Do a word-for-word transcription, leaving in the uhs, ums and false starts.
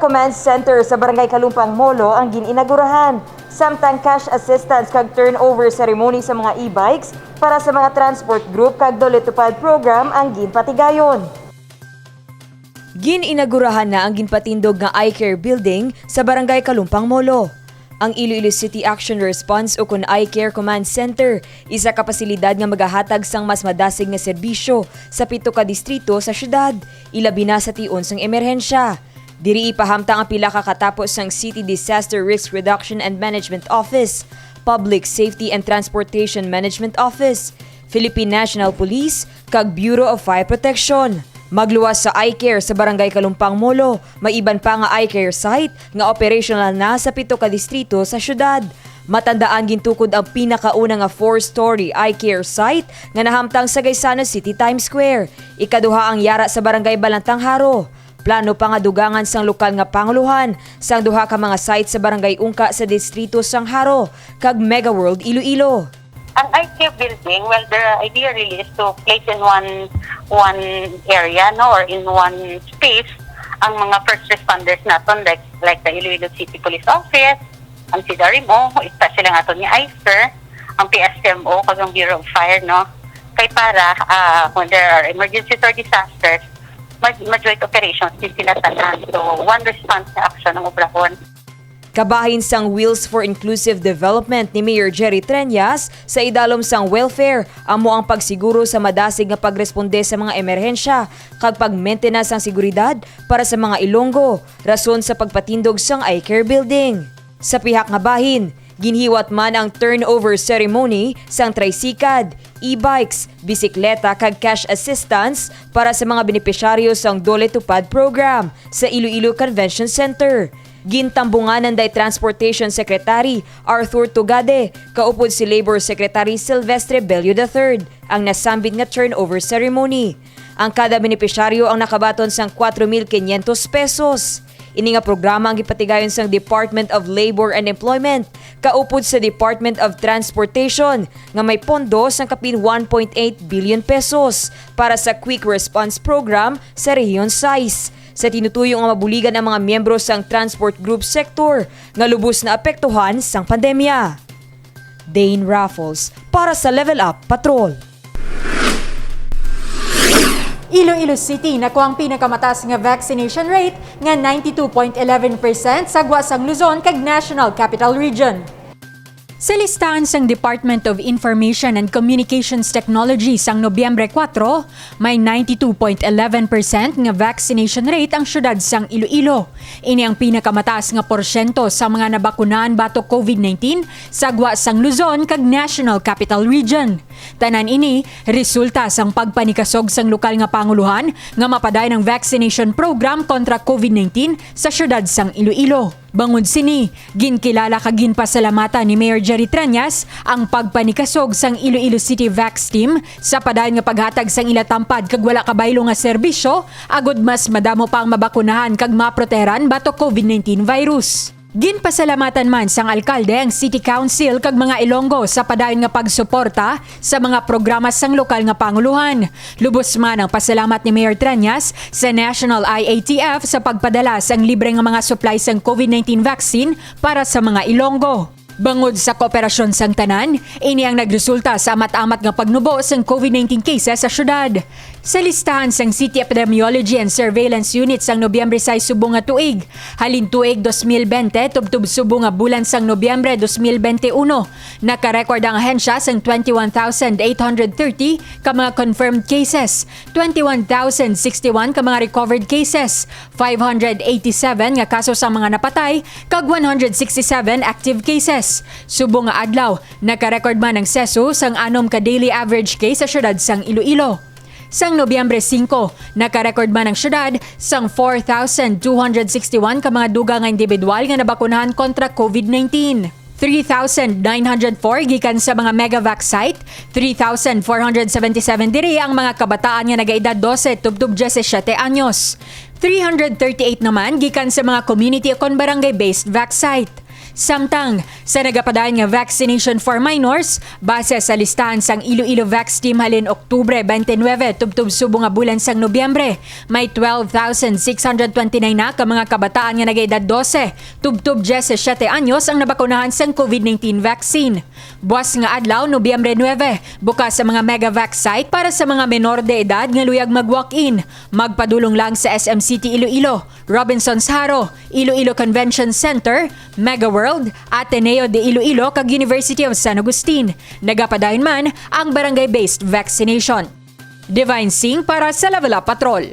Command Center sa Barangay Kalumpang Molo ang gin-inagurahan, samtang cash assistance kag turnover ceremony sa mga e-bikes para sa mga transport group kag Dole Tupad program ang ginpatigayon. Gin-inagurahan na ang ginpatindog nga Eye Care Building sa Barangay Kalumpang Molo. Ang Iloilo City Action Response ukon Eye Care Command Center, isa ka pasilidad nga magahatag sang mas madasig nga serbisyo sa pito ka distrito sa siyudad, ilabi na sa tion sang emerhensya. Diri ipahamtang ang pila ka katapo sang City Disaster Risk Reduction and Management Office, Public Safety and Transportation Management Office, Philippine National Police, kag Bureau of Fire Protection. Magluwas sa eye care sa Barangay Kalumpang Molo, may iban pa nga eye care site nga operational na sa pito ka distrito sa siyudad. Matandaan, gintukod ang pinakauna nga four-story eye care site nga nahamtang sa Gaisano City Times Square. Ikaduha ang yara sa Barangay Balantang Jaro. Plano pa nga dugangan sang lokal nga panguluhan sang duha ka mga site sa Barangay Ungka sa distrito sang Jaro kag Mega World Iloilo. Ang eye care building, well, the idea really is to place in one one area, no, or in one space ang mga first responders naton, like like the Iloilo City Police Office, ang C D R M O, especially ang aton nga ICER, ang P S M O, kag ang Bureau of Fire, no, kay para, ah, when there are emergencies or disasters, mag, mag-joint operations din sila tanan. So, one response na action ang obrahon. Kabahin sang Wheels for Inclusive Development ni Mayor Jerry Treñas sa idalom sang welfare, amo ang pagsiguro sa madasig nga pagresponde sa mga emerhensya kag pag-maintenance sang seguridad para sa mga Ilonggo, rason sa pagpatindog sang eye care building. Sa pihak nga bahin, ginhiwat man ang turnover ceremony sang tricycad, e-bikes, bisikleta kag cash assistance para sa mga benepisyaryo sang Dole Tupad program sa Iloilo Convention Center. Gintambungan ni Transportation Secretary Arthur Tugade kaupod si Labor Secretary Silvestre Bello the third ang nasambit nga turnover ceremony. Ang kada benepisyaryo ang nakabaton sang kuwatro mil kinyentos pesos. Ini nga programa ang gipatigayon sang Department of Labor and Employment kaupod sa Department of Transportation nga may pondo sang kapin one point eight billion pesos para sa Quick Response Program sa Rehiyon sais, sa tinutuyo nga mabuligan ang mga miyembro sang transport group sector nga lubos naapektuhan sang pandemya. Dane Raffles para sa Level Up Patrol. Iloilo City nakuha ang pinakamataas nga vaccination rate nga ninety-two point eleven percent sa gwa sang Luzon kag National Capital Region. Sa listahan sang Department of Information and Communications Technology sang Nobyembre kuwatro, may ninety-two point eleven percent nga vaccination rate ang siyudad sang Iloilo. Ini ang pinakamataas nga porsyento sa mga nabakunahan batok COVID nineteen sa gwa sang Luzon kag National Capital Region. Tanan ini resulta sang pagpanikasog sang lokal nga panguluhan nga mapadayon ang vaccination program kontra COVID nineteen sa siyudad sang Iloilo. Bangod sini, ginkilala kag ginpasalamatan ni Mayor Jerry Treñas ang pagpanikasog sang Iloilo City Vax Team sa padayon nga paghatag sang ila tampad kag wala kabaylo nga serbisyo, agod mas madamo pa ang mabakunahan kag maproteheran batok COVID nineteen virus. Ginpasalamatan man sang alkalde ang City Council kag mga Ilonggo sa padayon nga pagsuporta sa mga programa sang lokal nga panguluhan. Lubos man ang pasalamat ni Mayor Treñas sa National I A T F sa pagpadala sang libre nga mga supply sang COVID nineteen vaccine para sa mga Ilonggo. Bangod sa kooperasyon sang tanan, ini ang nagresulta sa amat-amat nga pagnubo sang COVID nineteen cases sa syudad. Sa listahan sang City Epidemiology and Surveillance Unit sang Nobyembre sais subong nga tuig, halin tuig dos mil bente tubtob subong nga bulan sang Nobyembre dos mil bente uno, nakarecord ang ahensya sang twenty-one thousand eight hundred thirty ka mga confirmed cases, twenty-one thousand sixty-one ka mga recovered cases, five hundred eighty-seven nga kaso sang mga napatay, kag one hundred sixty-seven active cases. Subong nga adlaw, nakarecord man ang CESU sang anom ka daily average case sa siyudad sang Iloilo. Sang Nobyembre singko, nakarecord man ang siyudad sang four thousand two hundred sixty-one ka mga dugang nga indibidwal nga nabakunahan kontra COVID nineteen. Three thousand nine hundred four gikan sa mga Megavax site, three thousand four hundred seventy-seven diri ang mga kabataan nga nagaedad dose tubtob diyesisiete anyos. Three hundred thirty-eight naman gikan sa mga community ukon barangay-based vax site. Samtang sa nagapadayon nga vaccination for minors, base sa listahan sang Iloilo Vax Team halin Oktubre twenty-nine tubtob subong nga bulan sang Nobyembre, may twelve thousand six hundred twenty-nine na ka mga kabataan nga nagaedad dose tubtob diyesisiete anyos ang nabakunahan sang COVID nineteen vaccine. Buas nga adlaw, Nobyembre nuebe, bukas ang mga Megavax site para sa mga menor de edad nga luyag mag-walk-in. Magpadulong lang sa S M City Iloilo, Robinsons Jaro, Iloilo Convention Center, Mega World, Ateneo de Iloilo, kag University of San Agustin. Nagapadayon man ang barangay-based vaccination. Divine Singh para sa Level Up Patrol.